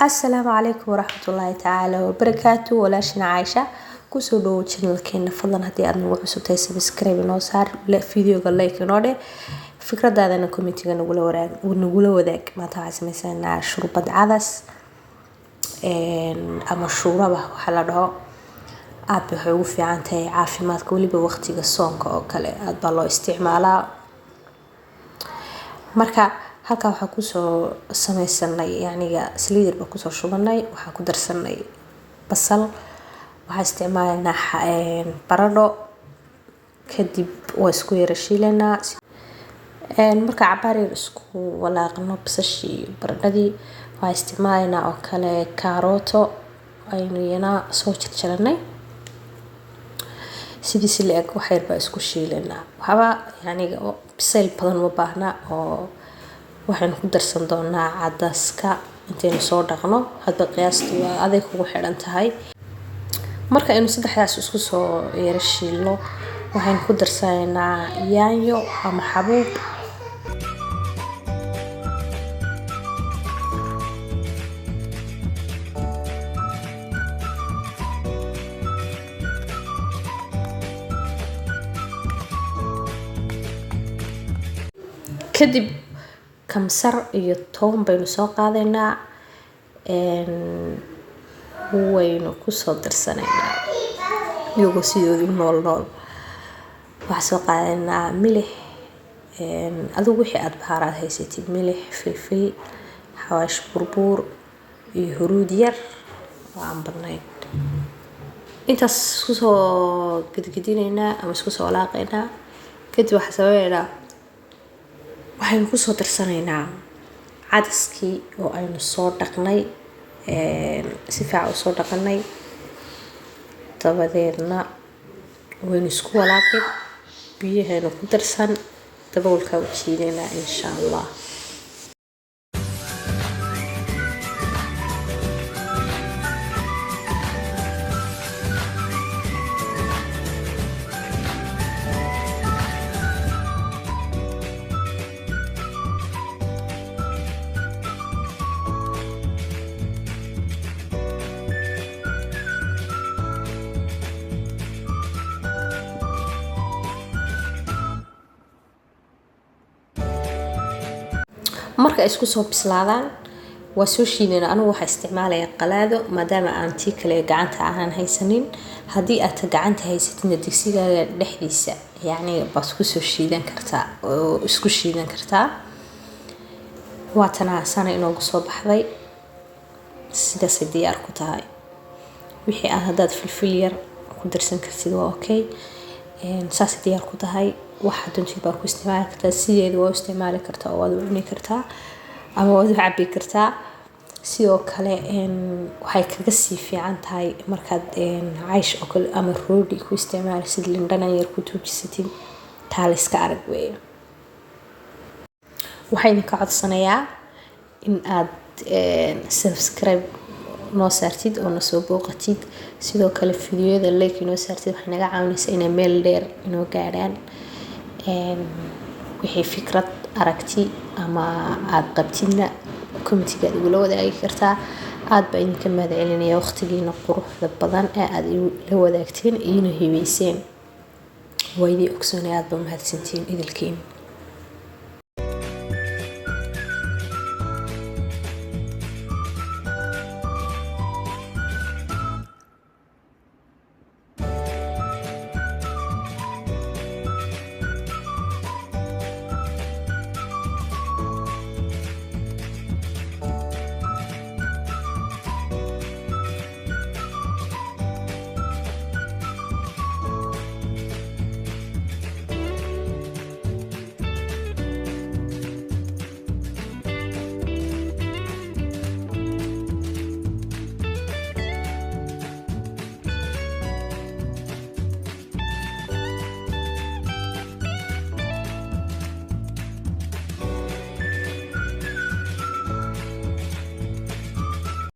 Asalaamu calaykum waraxmatullaahi tacaala wabarakaatu. Walaashina Caaisha kusoo dhawow channelkeena. Fadlan haddii aad nagu cusubtahay, subscribe inoo saar, videoga like inoo dheh, fikradaadana commentiga nagula wadaag. Maanta waxaan sameysanaa shurbad cadas ama shuuraba waxaa la dhaho. Aad bay waxay ugu fiican tahay caafimaadka, weliba waqtiga soonka oo kale aad baa loo isticmaalaa. Marka halkaa waxaa kusoo sameysanay, yacniga saliid yar baa kusoo shubanay, waxaa ku darsanay basal, waxaa isticmaalaynaa baradho, kadib waa isku yara shiilaynaa. Marka cabaar yar isku walaaqno basashii iyo baradhadii, waxaa isticmaalaynaa oo kale kaarooto aynu iyana soo jarjaranay. Sidiisi la eg wax yar baa isku shiilaynaa, waxba yacniga bisayl badan uma baahna, oo waxaynu ku darsan doonaa cadaska intaynu soo dhaqno. Hadba qiyaastii waa aday kugu xidhan tahay. Marka aynu saddexdaas isku soo yara shiilno, waxaynu ku darsanaynaa yaanyo ama xabuub. Kadib kamsar iyo toon baynu soo qaadaynaa, waynu kusoo darsanaynaa iyagoo sidoodii nool nool. Waxaa soo qaadaynaa milix, adigu wixii aad bahaaraad haysatid: milix, filfil, xawaash burbuur iyo huruud yar oo aan badnayn. Intaas isku soo gedgedinaynaa ama isku soo walaaqaynaa. Kadib waxaa sameynaynaa, waxaynu kusoo darsanaynaa cadaskii oo aynu soo dhaqnay, si fiican usoo dhaqanay. Dabadeedna waynu isku walaaqin, biyahaynu ku darsan, daboolkaa u jiidaynaa insha Allah. Marka ay isku soo bislaadaan, waa soo shiidayna. Anigu waxaa isticmaalaya qalaado, maadaama aan tii kale gacanta aanan haysanin. Haddii aad ta gacanta haysatidna, digsigaaga dhexdiisa yacni baad kusoo shiidan kartaa oo isku shiidan kartaa. Waatana sana inoogu soo baxday, sidaasay diyaar ku tahay. Wixii aad haddaad filfil yar ku darsan kartid waa okay. Saasay diyaar ku tahay. Waxaad doontid baa ku isticmaali kartaa, sideeda waa u isticmaali kartaa oo waad u cuni kartaa ama waad u cabi kartaa. Sidoo kale waxay kaga sii fiican tahay markaad caysh oo kale ama roodhi ku isticmaalisid, liin yar ku tuujisatid, taa la iska arag weeye. Waxaa idinka codsanayaa in aad subscribe noo saartid oo nasoo booqatid, sidoo kale fiidiyoyada like inoo saartid. Waxay naga caawinaysaa inay meel dheer inoo gaadhaan. Wixii fikrad, aragti ama aad qabtidna, commentiga aad igula wadaagi kartaa. Aad baa idinka mahad celinaya waqtigiina quruxda badan ee aad ila wadaagteen iina hibeyseen. Waa idin ogsoonay, aad baa mahadsantihiin idilkiin.